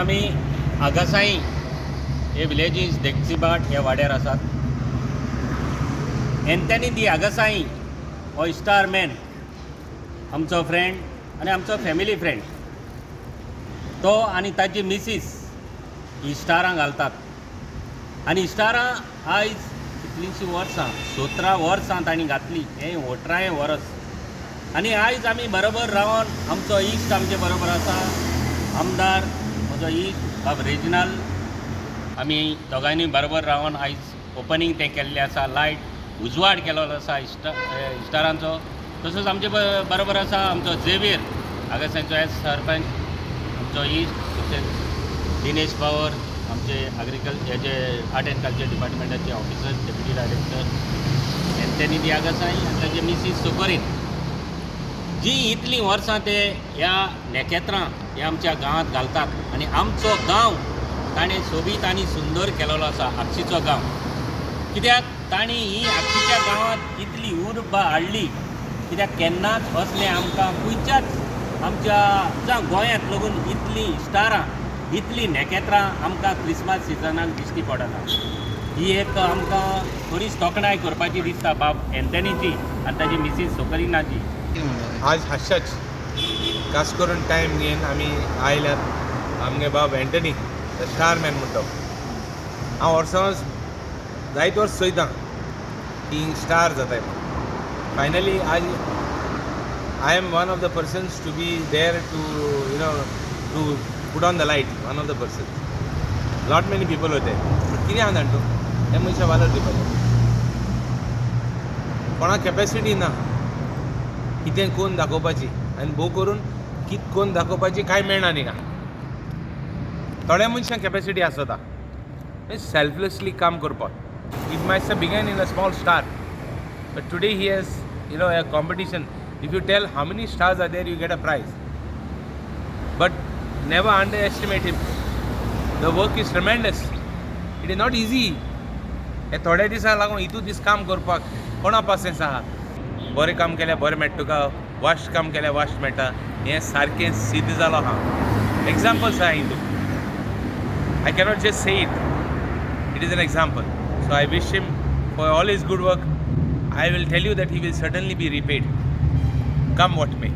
आमी आगासाई हे विलेजीस देगसीबाट ह्या वाड्यार आसात. एन्थनी दी आगासाई हो स्टार मॅन, आमचो फ्रेंड आनी आमचो फॅमिली फ्रेंड तो आनी ताजी मिसीस ही स्टारां घालतात. आनी स्टारां आयज कितलींशीं वर्सां, 17 वर्सां तांणी घातली. हें 18वें वर्स. आनी आयज आमी बरोबर रावन आमचो इश्ट आमचे बरोबर आसा, आमदार म्हजो इश्ट बाब रेजिनाल. आमी दोगांयनी बरोबर रावन आयज ओपनींग तें केल्लें आसा, लायट उजवाड केलोलो आसा इस्टारांचो. तसोच आमचे बरोबर आसा आमचो झेवियर, आगासांचो एस सरपंच, आमचो इश्ट. तशेंच दिनेश पावर, आमचे हेजे आर्ट एंड कल्चर डिपार्टमेंटाचे ऑफिसर, डेप्युटी डायरेक्टर एन्थनी दी आगासाई आनी ताजे मिसीस सोकोरीन, जी इतलीं वर्सां ते ह्या नेकेत्रां ह्या आमच्या गांवांत घालतात आनी आमचो गांव ताणें सोबीत आनी सुंदर केलेलो आसा, आगशीचो गांव. कित्याक तांणी ही आगशीच्या गांवांत इतली उर्बा हाडली, कित्याक केन्नाच असलें आमकां खंयच्याच आमच्या जावं गोंयांत लागून इतलीं स्टारां, इतलीं नेकेत्रां आमकां क्रिसमस सिजनाक दिश्टी पडना. ही एक आमकां बरीच तोखणाय करपाची दिसता बाब एन्थनीची आनी ताजी मिसीस सोकरिनाची. आज हांशाच खास करून टायम घेवन आमी आयल्यात. आमगे बाब एंटनी, the star man म्हणटा. हांव वर्सां, जायते वर्स चोयता की स्टार जाताय म्हण. फायनली आज I am one of the persons to be there to put on the light. One of the persons, lot many people वते. बट कितें आहा जाण तूं, हे मनशां वालोर दिवपाचें. कोणाक कॅपेसिटी ना कितें कोन्न दाखोवपाची आनी भोव करून कित कोन्न दाखोवपाची कांय मेळना न्ही का. थोड्या मनशांक कॅपेसिटी आसता सेल्फलेसली काम करपाक. It might began in a small star, but today he has a competition. If you tell how many stars are there, you get a prize. But never underestimate him. The work is tremendous. It is not easy. हे थोड्या दिसां लागून इतू दीस काम करपाक कोणा patience आहा? बरें काम केल्यार बरें मेळटा तुका, वाश्ट काम केल्यार वाश्ट मेळटा. हें सारकें सिद्ध जालो आहा. एग्जाम्पल्स आहा हितून. I cannot just say it, it is an example. So I wish him for all his good work. I will tell you that he will certainly be repaid, come what may.